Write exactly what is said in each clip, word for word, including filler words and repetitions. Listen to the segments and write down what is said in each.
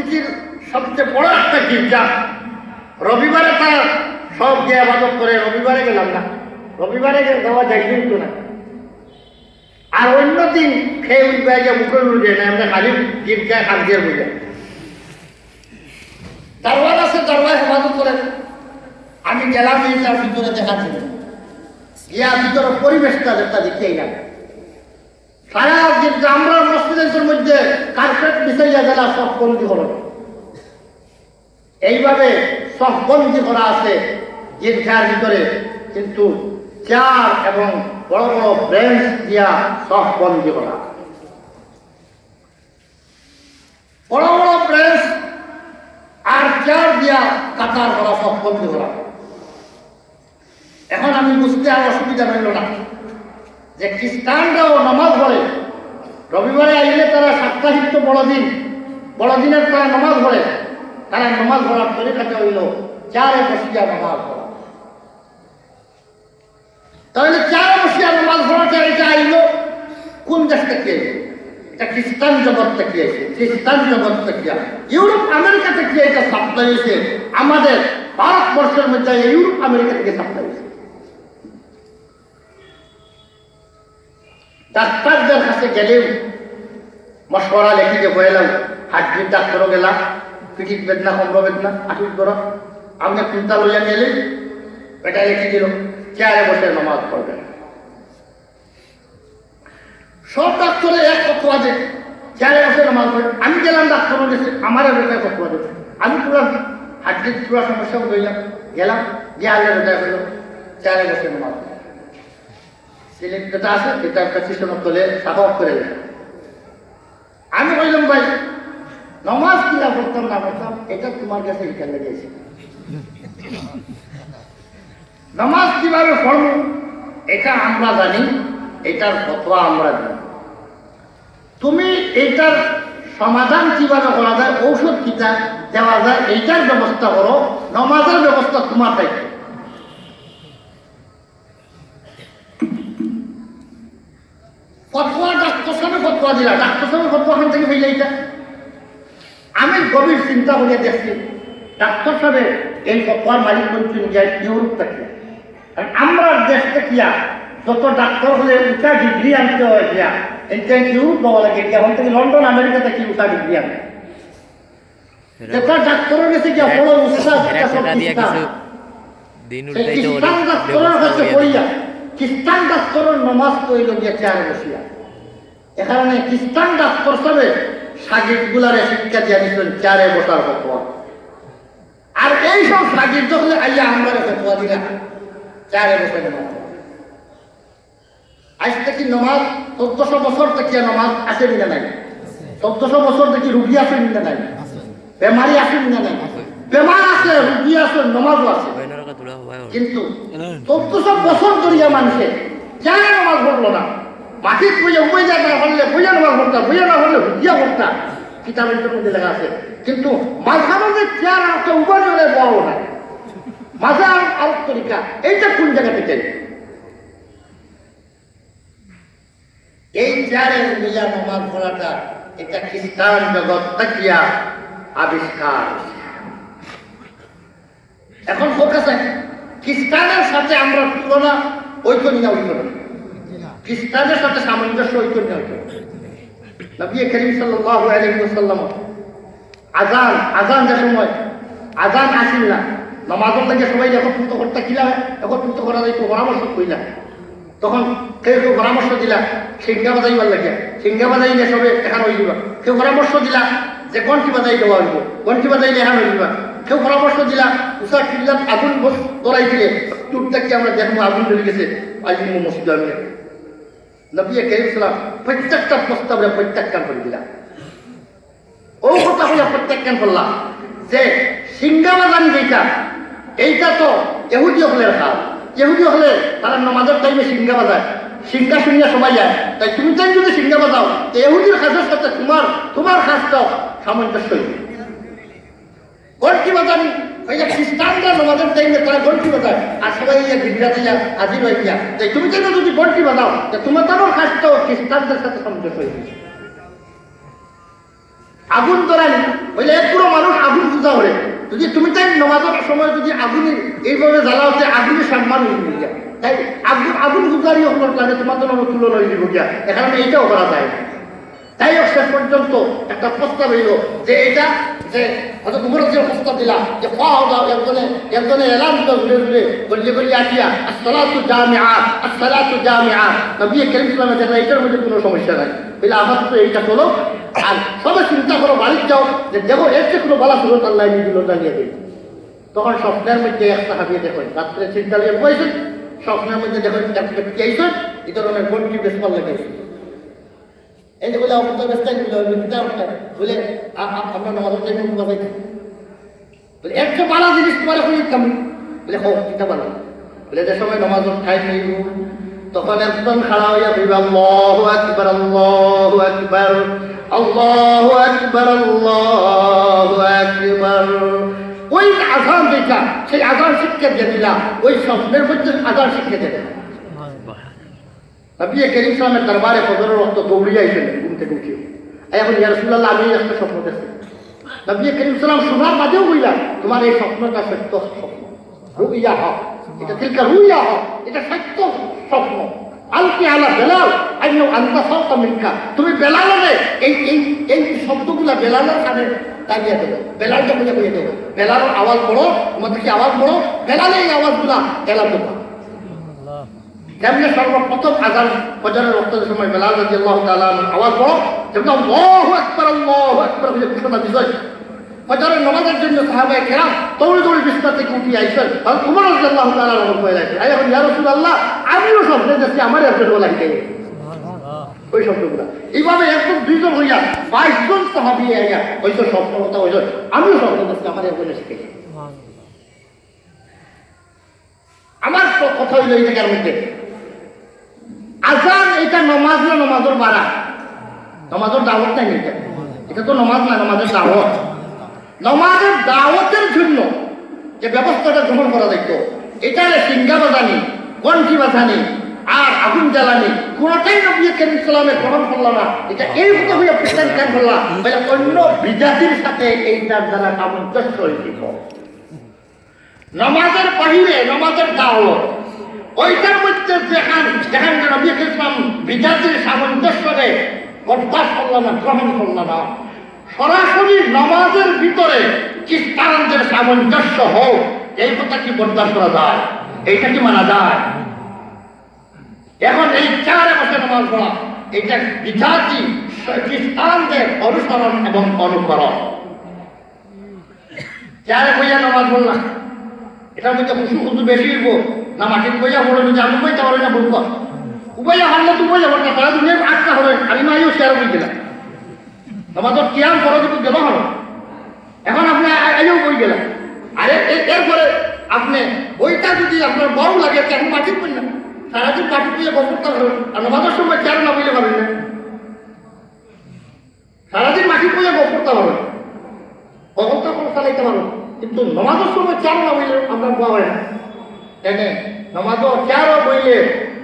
মসজিদের সবচেয়ে বড় একটা গির্জা। রবিবারে তারা সব গিয়ে ইবাদত করে, রবিবারে গেলাম না, রবিবারে গেলে দেওয়া যায় কিন্তু না। আর অন্য দিন খেয়ে উঠবে গিয়ে মুখে উঠবে না, আমরা খালি গির্জায় খাদ্যের বুঝে। দারোয়ান আছে, দারোয়ান হেফাজত করে। আমি গেলাম, এই তার ভিতরে দেখা যায়, গিয়া ভিতরে পরিবেশটা যেটা দেখে এলাম, সারা গির্জা, আমরা মসজিদের মধ্যে কার্পেট বিছাইয়া গেলা সব বন্দি হলো। এইভাবে সব বন্দি করা আছে গির্জার ভিতরে, কিন্তু চেয়ার এবং বড় বড় বেঞ্চ দিয়া সব বন্দি করা। বড় বড় বেঞ্চ আর চেয়ার দিয়া কাতার করা, সব বন্দি করা। এখন আমি বুঝতে আর অসুবিধা হইল না যে খ্রিস্টানরাও নামাজ পড়ে, রবিবারে আইলে তারা সাপ্তাহিক তো বড়দিন, বড়দিনের তারা নামাজ পড়ে, তারা নামাজ পড়ার তরিকাটা হইল চেয়ারে বসিয়া নামাজ পড়া। তাহলে চেয়ারে বসিয়া নামাজ পড়াটা এটা আইল কোন দেশ থেকে? এটা খ্রিস্টান জগৎ থেকে এসে, খ্রিস্টান জগৎ থেকে, ইউরোপ আমেরিকা থেকে এটা সাপ্লাই হয়েছে। আমাদের ভারতবর্ষের মধ্যে ইউরোপ আমেরিকা থেকে সাপ্লাই হয়েছে। ডাক্তারদের কাছে গেলেও মশওয়ারা লেখি যে বইলাম, হাড্ডির ডাক্তারও গেলা, পিঠির বেদনা, কমর বেদনা, আঁটুর দরদ, আপনি কোনটা লইয়া গেলে এটা লেখি দিল, চেয়ারে বসে নামাজ পড়বেন। সব ডাক্তারে এক ফতোয়া দেয়, চেয়ারে বসে নামাজ পড়ে। আমি গেলাম ডাক্তারের কাছে, আমার এলাকায় ফতোয়া দেয়। আমি পুরা হাড্ডির পুরা সমস্যা লইলাম, গেলাম, গিয়ে আল্লাহ রেজায় হলো, চেয়ারে বসে নামাজ পড়ে। সিলেট যেটা আছে, এটা একটা সিস্টেম তলে সাফা করে দেয়। আমি কইলাম, "ভাই, নামাজ কিলা পড়তাম না পড়তাম, এটা তোমার কাছে হিকার লাগিয়েছে।" নামাজ কিভাবে পড়ব, এটা আমরা জানি, এটার ফতোয়া আমরা জানি। তুমি এটার সমাধান কিভাবে করা যায়, ঔষধ কিতা দেওয়া যায়, এইটার ব্যবস্থা করো, নামাজের ব্যবস্থা তোমার দায়িত্ব। ফতোয়া ডাক্তার সাহেব ফতোয়া দিলা, ডাক্তার সাহেব ফতোয়া খান থেকে হইলে এটা। আমি গভীর চিন্তা করিয়া দেখছি, ডাক্তার সাহেব এই ফতোয়ার মালিক বলছেন যে ইউরোপ থেকে। আর আমরা দেশ থেকে যত ডাক্তার হলে উঁচা ডিগ্রি আনতে হয় গিয়া, এই যে ইউরোপ বাবা লাগে গিয়া, এখন থেকে লন্ডন আমেরিকা থেকে উঁচা ডিগ্রি আনতে। যেটা ডাক্তারের কাছে গিয়া বড় উস্তাদ, এরা একটা সব ঠেকা দিয়া খ্রিস্টান। কিছু দিন সেই উল্টাইতে বলে খ্রিস্টান ডাক্তারের ব্যবস্থা কাছে হইয়া পড়িয়া, যাবে। খ্রিস্টান ডাক্তারের নমাজ তো হইল গিয়া চেয়ারে বসিয়া। এ কারণে খ্রিস্টান ডাক্তার সাহেব শাগির্দ গুলারে শিক্ষা দিয়া দিচ্ছেন চেয়ারে বসার ফতোয়া। আর এই সব শাগির্দ হলে আইয়া আমরা ফতোয়া দিলা চেয়ারে বসে নমাজ। আজ থেকে নমাজ চোদ্দশো বছর থেকে নমাজ আছে না নাই? চোদ্দশো বছর থেকে রুগী আছে না নাই? বেমারি আছে না নাই? বেমার আছে, রুগী আছে, নমাজও আছে। কিন্তু চোদ্দশো বছর ধরিয়া মানুষে কেন নমাজ পড়লো না? মাটিত বইয়া উবাইয়া না পড়লে বইয়া নমাজ পড়তা, বইয়া না পড়লে হুদিয়া পড়তা। কিতাবের মধ্যে লেখা আছে। কিন্তু মাঝে মাঝে চেয়ার আর তো উবাই হলে বড় না। মাঝে আর আরেক তরিকা, এইটা কোন জায়গা থেকে? এই চেয়ারে লইয়া নমাজ পড়াটা এটা খ্রিস্টান জগৎ থাকিয়া আবিষ্কার। এখন ফোকাস আছে, খ্রিস্টানের সাথে আমরা তুলনা ওই তো নিয়ে ওই তো না। খ্রিস্টানের সাথে সামঞ্জস্য ওই তো নিয়ে ওই তো না। নবী করিম সাল্লাল্লাহু আলাইহি ওয়াসাল্লাম আজান, আজান যে সময়, আজান আসিল না, নমাজের লাগে সবাই একত্রিত করতে কিলা, একত্রিত করা যাইতো পরামর্শ কইলা। তখন কেউ কেউ পরামর্শ দিলা সিঙ্গা বাজাইবার লাগিয়া, সিঙ্গা বাজাইলে সবে এখান হয়ে যাবা। কেউ পরামর্শ দিলা যে ঘন্টি বাজাই দেওয়া হইব, ঘন্টি বাজাইলে এখান হয়ে যাবা। কেউ পরামর্শ দিলা উষা টিল্লাত আগুন বস-, ধরাই দিলে দূর থেকে আমরা দেখবো আগুন ধরে গেছে, আইজমু মসজিদ আমি। নবী করিম সাল্লাল্লাহু আলাইহি ওয়াসাল্লাম প্রত্যেকটা প্রস্তাবরে প্রত্যাখ্যান করে দিলা। ও কথা হইয়া প্রত্যাখ্যান করলা যে সিঙ্গা বাজান যেটা, এইটা তো ইহুদি হলের কাজ। ইহুদি হলে তারা নমাজের টাইমে সিঙ্গা বাজায়, সিঙ্গা শুনিয়া সবাই যায়। তাই তুমি তাই যদি সিঙ্গা বাজাও, তো ইহুদির কাজের সাথে তোমার, তোমার কাজটাও সামঞ্জস্য হইবে। ঘন্টি বাজানি, ওই যে খ্রিস্টানরা নমাজের টাইমে তারা ঘন্টি বাজায়, আর সবাই ইয়া গির্জাতে যা হাজির হয়ে গিয়া। তাই তুমি তাই যদি ঘন্টি বাজাও, তো তোমার তারও কাজটাও খ্রিস্টানদের সাথে সামঞ্জস্য হইবে। আগুন ধরানি, অইলে এক গুরু মানুষ আগুন পূজা করে। যদি তুমি তাইন নমাজর সময় যদি আগুন এইভাবে জ্বালাও, তে আগুনে সম্মান অইযিবো গিয়া। তাই আগুন, আগুন পূজারি অকলর লগে তোমার জন্য তুলনা অইযিবো গিয়া। এ কারণে এইটাও করা যায় না। যাই হোক, শেষ পর্যন্ত একটা প্রস্তাব অইলো যে এটা, যে হযরত উমর রাদিয়াল্লাহু প্রস্তাব দিলা যে, "ফাও দাও, একজনে, একজনে এলান দিল জোরে জোরে, গল্লি গল্লি আসিয়া, আসসালাতু জামিআ, আসসালাতু জামিআ।" নবী করিম সাল্লাল্লাহু আলাইহি ওয়াসাল্লাম দেখলা, "এটার মধ্যে কোনো সমস্যা নাই।" বলে, "আপাতত এইটা চলো, আর সবে চিন্তা করো, বাড়িত যাও, যে দেখো এর চেয়ে কোনো বালা সুরত আল্লাহ নিয়ে দিল, জানিয়ে দিল।" তখন স্বপ্নের মধ্যে এক সাহাবী দেখেন, রাত্রে চিন্তা নিয়ে বইছেন, স্বপ্নের মধ্যে দেখেন এক ব্যক্তি আইছেন, এই ধরনের ঘন্টি বেসপার লাগাইছে। এই যে বলে, "অমুক তো বেসপার, বলে, অমুক তো বেসপার।" বলে, "আ-, আ-, আমরা নমাজের টাইমে উঠবো যাইতে।" বলে, "একটা বালা জিনিস তোমার এখন দিতাম।" বলে, "হোক, কিতা বালা?" বলে, "যে সময় নমাজের টাইম অইব, তখন একজন খাড়া হইয়া বলবে, 'আল্লাহু আকবার, আল্লাহু আকবার, আল্লাহু আকবার, আল্লাহু আকবার।'" ওই আজান যেটা, সেই আজান শিক্ষা দিয়ে দিলা, ওই স্বপ্নের মধ্যে আজান শিক্ষা দিয়ে দিলা। নবী করিম সাল্লামের দরবারে ফজরের ওয়াক্ত দৌড়িয়া আইছেন ঘুম থেকে উঠে। আইয়া বলে, "ইয়া রাসূলুল্লাহ, আমি একটা স্বপ্ন দেখছি।" নবী করিম সাল্লাম শোনার বাদেও বললেন, "তোমার এই স্বপ্নটা সত্য স্বপ্ন, রুইয়া হক, এটা তিলকা রুইয়া হক, এটা সত্য স্বপ্ন। আলকি আলা বেলাল, আইয়াও আন্তা সাউতা মিনকা, তুমি বেলালরে এই, এই, এই শব্দগুলা বেলালর কানে টানিয়া দেবো, বেলালটা বুঝে বুঝে দেবো, বেলালর আওয়াজ বড়, তোমাদের কি আওয়াজ বড়, বেলালে এই আওয়াজগুলা এলা দেবো।" যেমনি সর্বপ্রথম আজান ফজরের ওয়াক্তের সময় বেলাল রাদিয়াল্লাহু তাআলা আনহুর আওয়াজ বড়, যেমনি "আল্লাহু আকবার, আল্লাহু আকবার" বলে ঘোষণা দিছে। ফজরের নামাজের জন্য সাহাবায়ে কেরাম দৌড়ে দৌড়ে বিছনা থেকে উঠে আইছেন। আর উমর রাদিয়াল্লাহু তাআলা আনহু কয়ে রাখেন, "আই এখন ইয়া রাসূলুল্লাহ, আমিও স্বপ্নে দেখছি, আমার একজন ওলা হিকে।" ওই শব্দগুলা। এইভাবে একজন দুইজন হইয়া বাইশ জন সাহাবী আইয়া হয়তো স্বপ্ন কথা হইল, "আমিও স্বপ্নে দেখছি, আমার একজনে শিখেছে।" আমার ক-, কথা হইল এই জায়গার মধ্যে, আজান এটা নমাজ না নমাজের বারা? নমাজের দাওয়াত নাই এটা? এটা তো নমাজ না, নমাজের দাওয়াত। নমাজের দাওয়াতের জন্য যে ব্যবস্থাটা গ্রহণ করা যাইত, এটারে সিঙ্গা বাজানি, ঘন্টি বাজানি, আর আগুন জ্বালানি, কোনোটাই নবী করিম সাল্লামে গ্রহণ করল না। এটা এই মতো হইয়া প্রেসিডেন্ট কেন করলা? বলে অন্য বিজাতির সাথে এইটার দ্বারা সামঞ্জস্য হয়েছিল। নামাজের বাহিরে নামাজের দাওয়াত, ওইটার মধ্যে যেখান, যেখান নবী ইসলাম বিজাতির সামঞ্জস্যরে বরদাস্ত করল না, গ্রহণ করল না। সরাসরি নামাজের ভিতরে খ্রিস্টানদের সামঞ্জস্য হোক, এই কথা কি বরদাস্ত করা যায়? এইটা কি মানা যায়? এখন এই চেয়ারে বসে নামাজ পড়া, এটা বিজাতি খ্রিস্টানদের অনুসরণ এবং অনুকরণ। চেয়ারে বইয়া নামাজ পড়লা, এটার মধ্যে খুশু খুশু বেশি হইব না? মাটিত বইয়া পড়ো, যদি আমি বইতে পারি না, বলবো উবাইয়া হারলে তো উবাইয়া পড়বে, সারা দুনিয়ার আটকা হবে। আমি না আইও চেয়ারে বই গেলাম, নামাজ তো চেয়ার পড়ো কিন্তু গেল হবে। এখন আপনি আ-, আ-, আইও বই গেলাম, আরে এ-, এরপরে আপনি বইটা যদি আপনার বড় লাগে, এখন মাটিত বই না, সারাদিন মাটিত বইয়া বসে থাকবেন, আর নামাজের সময় চেয়ারে না বইলে পারবেন না। সারাদিন মাটিত বইয়া গপ করতে পারো, কখন তখন চালাইতে পারো, কিন্তু নমাজের সময় চেয়ারো না বইলে আমরা দোয়া হয় না। এনে নমাজও চেয়ারো বইলে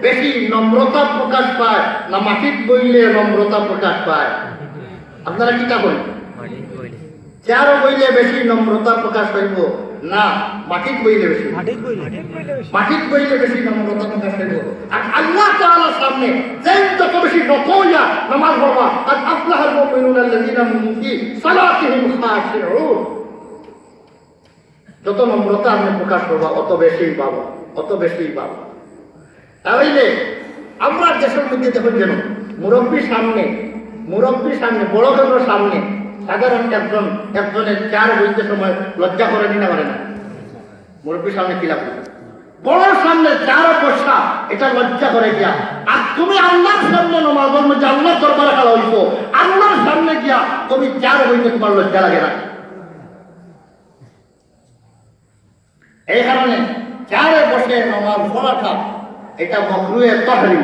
বেশি নম্রতা প্রকাশ পায় না মাটিত বইলে নম্রতা প্রকাশ পায়? আপনারা কিতা কইন? চেয়ারো বইলে বেশি নম্রতা প্রকাশ পাইব না মাটিত বইলে বেশি? মাটিত বইলে বেশি নম্রতা প্রকাশ পাইব। আর আল্লাহ তাআলার সামনে যেন যত বেশি নত হইয়া নামাজ পড়বা, আর আফলাহাল মুমিনুন আল্লাযীনা হুম ফি সালাতিহিম খাশিউন। যত নম্রতা আপনি প্রকাশ করবা, অত বেশি পাবো, অত বেশি পাবো। তাহলে আমরা দেশের মধ্যে দেখুন যেন মুরব্বীর সামনে, মুরব্বীর সামনে, বড় জনের সামনে সাধারণ একজন, একজনের চেয়ার বইতে সময় লজ্জা করে নি না করে না? মুরব্বীর সামনে কিলা বলবে? বড় সামনে চেয়ার বসা, এটা লজ্জা করে গিয়া। আর তুমি আল্লাহর সামনে নমাজের মধ্যে আল্লাহর দরবারে খাড়া হইছো, আল্লাহর সামনে গিয়া তুমি চেয়ার বইতে তোমার লজ্জা লাগে না? এই কারণে চেয়ারে বসে নামাজ পড়াটা এটা মকরুহে তাহরিম।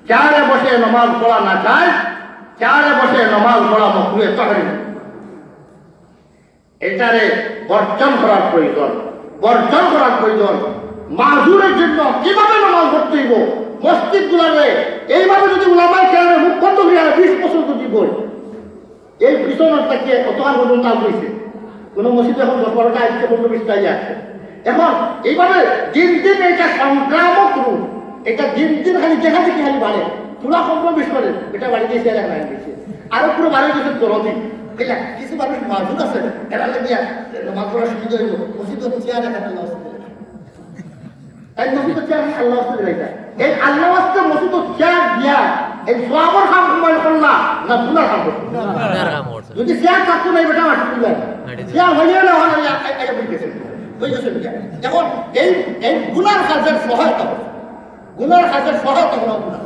চেয়ারে বসে নামাজ পড়া না যায়, চেয়ারে বসে নামাজ পড়া মকরুহে তাহরিম। এটারে বর্জন করার প্রয়োজন, বর্জন করার প্রয়োজন। মাজুরের জন্য কিভাবে নামাজ পড়তে হইব? মসজিদ গুলারে এইভাবে যদি উলামায়ে কেরামের মুখ বন্ধ হইয়া বিশ বছর যদি বই এই পিছন থাকি অতখান পর্যন্ত আগ অইছে। কোনো মসজিদে এখন দশ বারোটা আইছে, পনেরো বিশটা আইয়া আছে। এখন এইভাবে দিন দিন এটা সংক্রামক রূপ, এটা দিন দিন খালি দেখা দেখি খালি বাড়ে। পুরা কমপ্রোমাইজ করে, এটা বাড়ি গেছে আর এক লাইন গেছে, আরো পুরো বাড়ি গেছে দরদি। বুঝলা? কিছু মানুষ মাজুর আছে, এরা লাগিয়া নমাজ পড়ার সুবিধা হইল, মসজিদ চেয়ার এখানে নষ্ট করে। তাই নবী তো চেয়ার আল্লাহ ওয়াস্তে দিলাইতা। এই আল্লাহ ওয়াস্তে মসজিদ তো চেয়ার দিয়া এই সওয়াবর কাম কমাই করলা, না গুনার কাম করলা? গুনার কাম করছে। যদি চেয়ার থাকতো না, এই বেটা মাটি তুললে না। মাটি তুললে। চেয়ার হইলে না, হলে আই-, আই-, আই-, বুঝতেছে। বুঝতেছে বুঝা? এখন এই, এই গুনার কাজের সহায়তা করো। গুনার কাজের সহায়তা করা গুনাহ।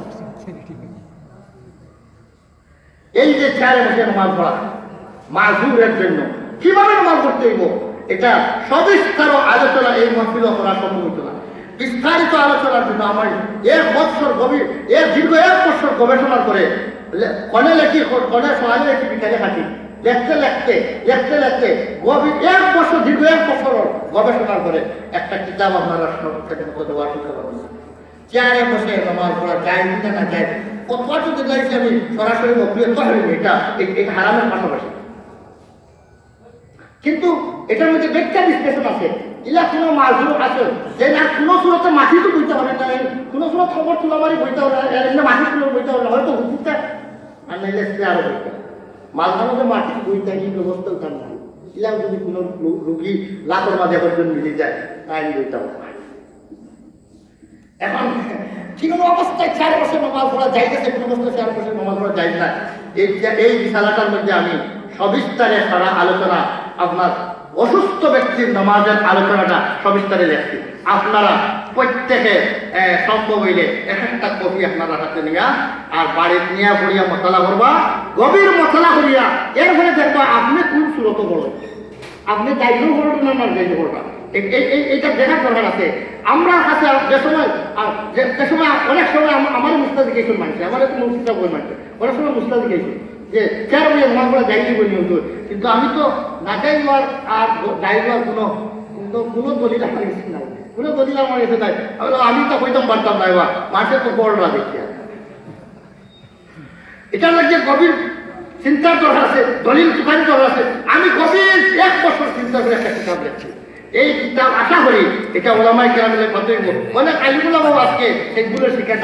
এই যে চেয়ারে বসে নামাজ পড়া, মাজুরের জন্য কিভাবে নামাজ পড়তে হইব, এটা সবিস্তার আলোচনা এই মাহফিলে করা সম্ভব হইত না। বিস্তারিত আলোচনার জন্য আমার এক বছর গভীর, এক দীর্ঘ এক বছর গবেষণার পরে লে-, কনে লেখি, কনে সকালে লেখি, বিকালে কাটি, লেখতে লেখতে, লেখতে লেখতে গভীর এক বছর, দীর্ঘ এক বছর গবেষণার পরে একটা কিতাব আপনারা সব থেকে মতো দেওয়ার চিন্তা করবেন। চেয়ারে বসে নামাজ পড়া যায় কি না, না যায়? ফতোয়া তো দিলাইছি আমি সরাসরি মকরুহে তাহরিমি, এটা, এ-, এটা হারামের পাশাপাশি। কিন্তু এটার মধ্যে ব্যাখ্যা বিশ্লেষণ আছে। ইলা কোনো মাজুর আছে যে না, কোনো সুরতে মাটি তো বইতে পারে না, কোনো সুরত খবর তুলা মারি বইতে পারে না, এমনি মাটি তুলে বইতে পারে না, হয়তো হুকুকটা আর নাইলে চেয়ারও বইতে পারে। মাঝে মাঝে মাটি বইতে কি ব্যবস্থা উঠান না, ইলা যদি কোনো রু-, রুগী লাখর মাঝে একজন মিলে যায়, তাই বইতে পারে। এখন যে কোনো অবস্থায় চেয়ারে বসে নামাজ পড়া যায়, যে কোনো অবস্থায় চেয়ারে বসে নামাজ পড়া যায় না। এই যে, এই রিসালাটার মধ্যে আমি সবিস্তারে সারা আলোচনা, আপনার অসুস্থ ব্যক্তির নামাজের আলোচনাটা সবিস্তারে লেখছি। আপনারা প্রত্যেকে, এ, সম্ভব হইলে এক একটা কপি আপনারা হাতে নিয়া আর বাড়িত নিয়া পড়িয়া মতালা করবা, গভীর মতালা করিয়া এরপরে দেখবা আপনি কোন সুরত বড়। আপনি যাইলেও করবেন না, না যাইলেও করবেন। এই, এই, এই, এইটা দেখার দরকার আছে। আমরা কাছে যে সময়, আ, যে, যে সময়, অনেক সময় আমা-, আমার মুস্তাদি কিছু মানছে, আমার একটু মুস্তাদি বই মানছে, অনেক সময় মুস্তাদি কিছু যে চেয়ার বইয়া নামাজ পড়া যাইনি বলি হুজুর, কিন্তু আমি তো না যাইবার আর গ-, যাইবার কোনো, কোনো, কোনো দলিল আমার কাছে নাই, কোনো দলিল আমার কাছে নাই। আমি বললাম, "আমি তো কইতাম পারতাম না, এবার মাঠে তো বড়রা দেখিয়া।" এটার লাগি গভীর চিন্তার দরকার আছে, দলিল তুকারি দরকার আছে। আমি গভীর এক বছর চিন্তা করে একটা কিতাব লেখছি। এই কিতাব আশা করি এটা ওলামায়ে কেরামের কথা হইব। অনেক আলিম ওলামাও আজকে সেগুলোর শিক্ষা